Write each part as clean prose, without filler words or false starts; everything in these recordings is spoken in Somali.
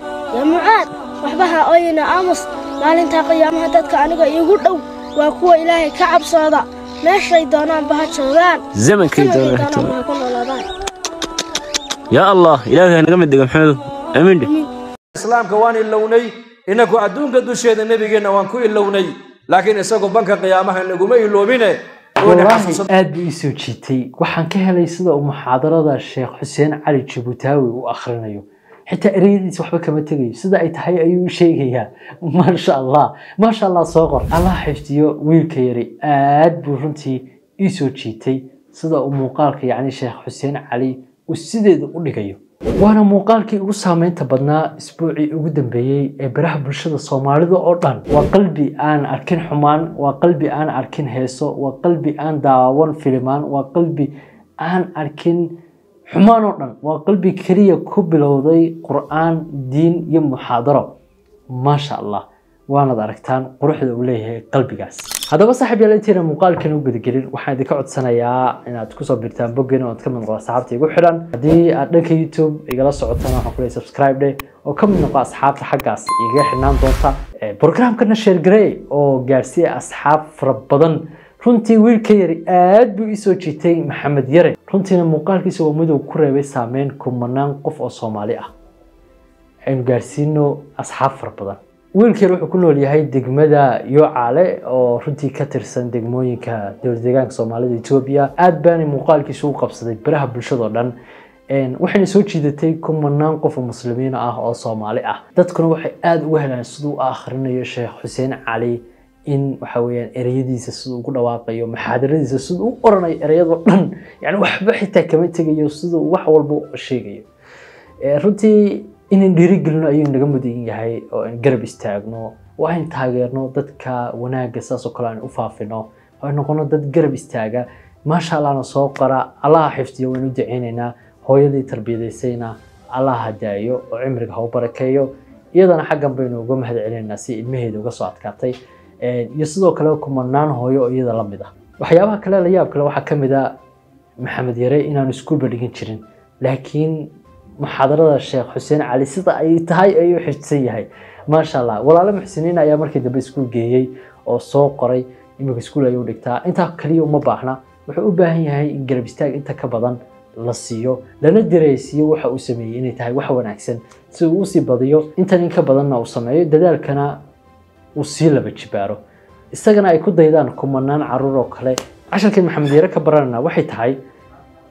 Yaa Mucaad, waxba ha ooyina, aamus. Maalintaa qiyaamaha dadka aniga iigu dhow waa kuwa Ilaahay ka cabsooda, meeshay doonaanba ha joogaan, zamankay zamankay doonaan doonaanba ha ku noolaadaan. Yaa Allah, Ilaahay ha naga mid dhigo. Maxamedow, amiin dheh. Islaamka waan ilownay inagu, adduunka dusheeda nebigeenna waan ku ilownay, laakiin isagu banka qiyaamaha naguma iloobine wuuna Wallaahi xasuusan. Aad buu ii soo jiitay. Waxaan ka helay sida uu muxaadarada Sheekh Xuseen Cali Jabuutaawi u akhrinayo, xitaa ereyadiisa waxba kama tegayo, sida ay tahay ayuu u sheegayaa. Maasha Allah, maasha Allah, soo qor. Allah xifdiyo wiilka yari. Aad buu runtii ii soo jiitay sida uu muuqaalka, yacni Sheekh Xuseen Cali uu sideeda u dhigayo. Waana muuqaalkii ugu saameynta badnaa isbuucii ugu dambeeyey ee baraha bulshada Soomaalida oo dhan. Waa qalbi aan arkin xumaan, waa qalbi aan arkin heeso, waa qalbi aan daawan filimaan, waa qalbi aan arkin xumaan oo dhan, waa qalbi keliya ku bilowday Qur'aan, diin iyo muxaadaro. Maasha Allah, waanaad aragtaan quruxda uu leeyahay qalbigaas. Haddaba saaxiib yaal, intayna muuqaalkan u gudagelin, waxaan idinka codsanayaa inaad kusoo biirtaan boggeena oo aad ka mid noqdo asxaabta igu xidhan. Haddii aad dhanka YouTube igala socotana, waxaan ku leeyahay subscribe dheh oo ka mid noqo asxaabta xaggaas igaga xidhnaan doonta. Programkana share garey oo gaarsiiya asxaab fara badan. Runtii wiilka yari aad buu isoo jiitay, Maxamed Yare. Runtiina muuqaalkiisa waa mid uu ku reebay saameyn kumanaan qof oo Soomaali ah. Aynu gaarsiino asxaab fara badan. Wiilka yar wuxuu ku nool yahay degmada Yoocaale oo runtii ka tirsan degmooyinka dowlad deegaanka Soomaalida Etoobiya. Aad baana muuqaalkiisu u qabsaday baraha bulshada oo dhan. Waxayna soo jiidatay kumanaan qof oo muslimiin ah oo Soomaali ah. Dadkuna waxay aad uga helaan siduu u akhrinayo Sheekh Xuseen Cali, in waxa weeyaan ereyadiisa siduu ugu dhawaaqayo, muxaadaradiisa siduu u oranayo, ereyadoo dhan yani waxba xitaa kama tegayo, siduu wax walba u sheegayo. Runtii inaan dhiirigelino ayuu naga mudan yahay oo aan garab istaagno oo aan taageerno dadka wanaagga, saas oo kale aan u faafino oo aan noqono dad garab istaaga. Maasha Allahna soo qora. Allah ha xifdiyo, waynu u duceynaynaa. Hooyadii tarbiyadaysayna Allah ha daayo oo cimriga ha u barakeeyo. Iyadana xaggan baynu uga mahad celinaynaa si ilmaheeda uga soo adkaatay. Iyo sidoo kale kumanaan hooyo oo iyada la mid ah. Waxyaabaha kale la yaab kale waxaa ka mid ah Maxamed Yare inaanu iskuulba dhigan jirin, laakiin muxaadarada Sheekh Xuseen Cali sida ay tahay ayuu xifdsan yahay. Maasha Allah. Walaalo muxsiniin ayaa markii dambe iskuul geeyey oo soo qoray. Iminka iskuul ayuu dhigtaa. Intaa kaliya uma baahna, wuxuu u baahan yahay in garab istaag inta ka badan la siiyo, lana dareysiiyo waxa uu sameeyey inay tahay wax wanaagsan, si uu usii badiyo intan in ka badanna uu sameeyo, dadaalkana uu sii laba jibaaro, isagana ay ku daydaan kumanaan caruur oo kale. Casharkii Maxamed Yare ka baranayna waxay tahay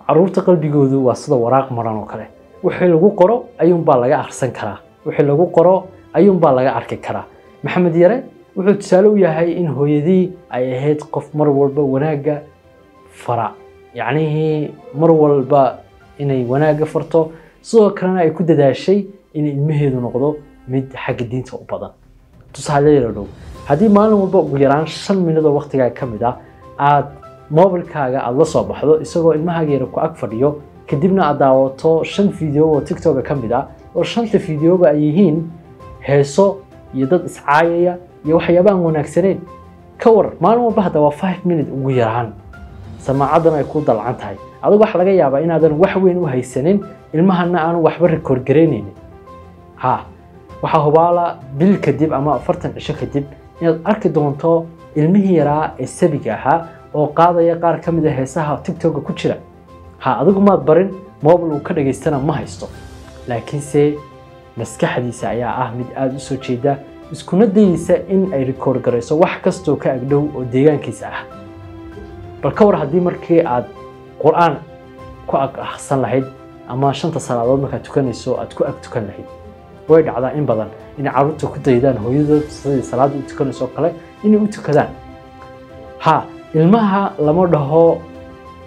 caruurta qalbigoodu waa sida waraaq maran oo kale. Wixii lagu qoro ayuunbaa laga akhrisan karaa, wixii lagu qoro ayuunbaa laga arki karaa. Maxamed Yare wuxuu tusaale u yahay in hooyadii ay ahayd qof mar walba wanaagga fara, yacnihii mar walba inay wanaagga farto, sidoo kalena ay ku dadaashay in ilmaheedu noqdo mid xagga diinta u badan. Tusaale yar dhow, haddii maalin walba ugu yaraan 5 minute oo waqtigaa ka mid ah aad mobilkaaga aad la soo baxdo isagoo ilmahaaga yara ku ag fadhiyo, kadibna aad daawato 5 video oo TikToka ka mid ah, oo shanta videoba ay yihiin heeso iyo dad iscaayaya iyo waxyaaba aan wanaagsanayn, ka war maalin walba hadda waa 5 minute ugu yaraan, samaacadan ay ku dalcan tahay, adigu waxa laga yaabaa inaadan wax weyn u haysanin, ilmahana aanu waxba record garaynaynin. Ha, waxaa hubaala bil kadib ama 40 cisho kadib inaad arki doonto ilmihii yaraa ee sabiga ahaa oo qaadaya qaar ka mid a heesaha TikToka ku jira. Ha, adigu maad barin, mobile uu ka dhageystana ma haysto, laakiinse maskaxdiisa ayaa ah mid aada u soo jeeda, iskuna dayeysa in ay record garayso wax kastoo ka agdhow oo deegaankiisa ah. Bal ka war haddii markii aad Qur'aan ku ag akhrisan lahayd ama shanta salaadood markaad tukanayso aad ku ag tukan lahayd? Way dhacdaa in badan inay carruurta ku daydaan hooyadood sidai salaada u tukanayso oo kale inay u tukadaan. Ha, ilmaha lama dhaho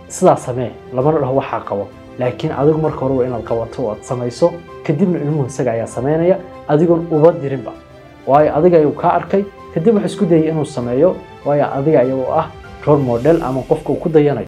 sidaa samee, lamana dhaho waxaa qabo, laakiin adigu marka hore waa inaad qabato oo aad samayso, kadibna ilmuhu isaga ayaa samaynaya adigoon uba dirinba, waayo adiga ayuu kaa arkay, kadib wuxuu isku dayay inuu sameeyo, waayo adiga ayagoo ah role model ama qofka uu ku dayanayo.